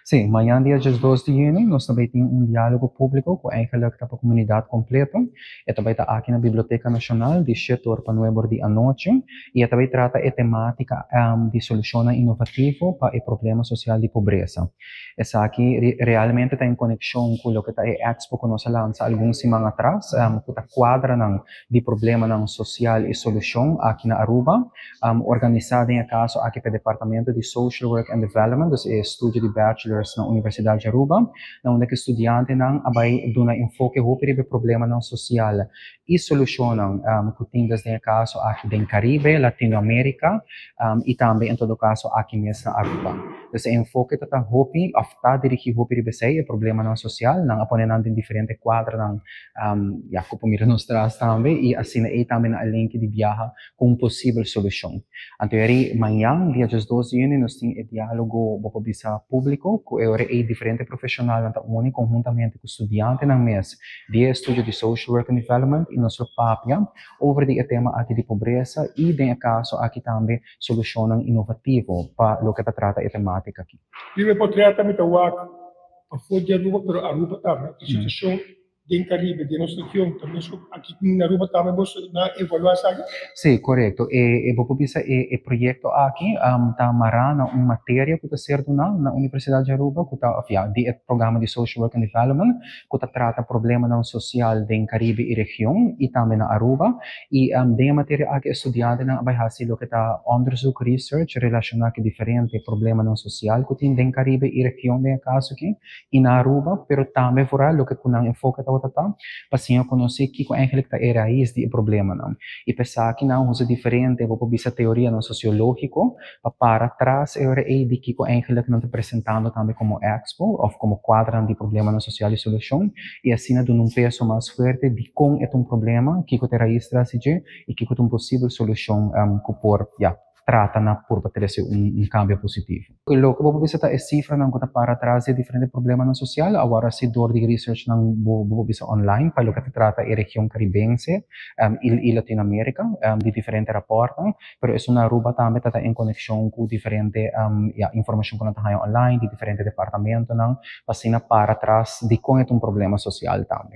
Sí, mañan dia 12 di yüni nos tambe tin un diálogo públiko ku eigenlijk ta pa komunidat kompleto. E tambe ta aki na Biblioteka Nashonal di 7 or pa 9 di anochi i tambe trata e temátika di solushon inovativo pa e problema sosial di pobresa. Esaki realmente ta den konekshon ku loke ta e expo ku nos a lansa algun siman atras, ku ta kuadronan di problemanan sosial i solushon aki na Aruba, organisá den kaso aki pa Departamento di Social Work and Development, dus e estudio di bachelors na Universidat di Aruba, na unda ku studiantenan a bai duna enfoke hopi riba problemanan sosial i solushon ku tin den kaso aki den Karibe, Latinoamérika i tambe en todo kaso aki mes na Aruba. Dus e enfoke ta hopi, òf ta dirigí hopi riba e problemanan sosial, nan a pone nan den diferente kuadronan, ja, ku mira nos tras tambe i asina ei tambe nan a link di biaha ku un posibel solushon. Anto, ei, mañan, dia 12 di yüni, nos tin e diálogo, bo bisa, públiko, ku e diferente profeshonalnan ta uni konhuntamente ku studiantenan mes di estudio di Social Work and Development i nos papia over di tema aki di pobresa i den kaso aki tambe solushon inovativo pa loke ta trata e temátika aki. Riba portrèt mi ta wak pafó di Aruba, pero Aruba tambe. E situashon den Karibe, den nos region, tambe aki na Aruba tambe boso a evaluá esaki? Sí, korekto. E bo bisa e proyekto aki ta mará na un materia ku ta ser duná na Universidat di Aruba, ku ta, ja, di programa di Social Work and Development, ku ta trata problemanan sosial den Karibe i region i tambe na Aruba. I den materia aki studiantenan a bai hasi loke ta onderzoek, research relashoná ku diferente problemanan sosial ku tin den Karibe i region den kaso aki i na Aruba, pero tambe vooral loke ku nan enfoke ta ta pa asina konosé kiko eigenlijk ta e rais di problemanan. I pensa ku nan usa diferente, bo bisa, teorianan sosiológiko pa para tras e ora ei di kiko eigenlijk nan ta presentando tambe komo expo òf komo kuadro di problemanan sosial i solushon i asina duna un peso mas fuerte di kon e un problema, kiko ta e rais tras dje i kiko ta un posibel solushon ku por, ja, trata na por trese un kambio positivo. Loke bo bisa ta e sifranan ku ta para tras di diferente problemanan sosial, awor asina dor di research nan bo bisa online pa loke ta trata e region karibense i Latinoamérika, di diferente rapòrt, pero esei na Aruba tambe ta den konekshon ku diferente ja, informashon ku nan ta online di diferente departamentonan, asina para tras di kon e un problema sosial tambe.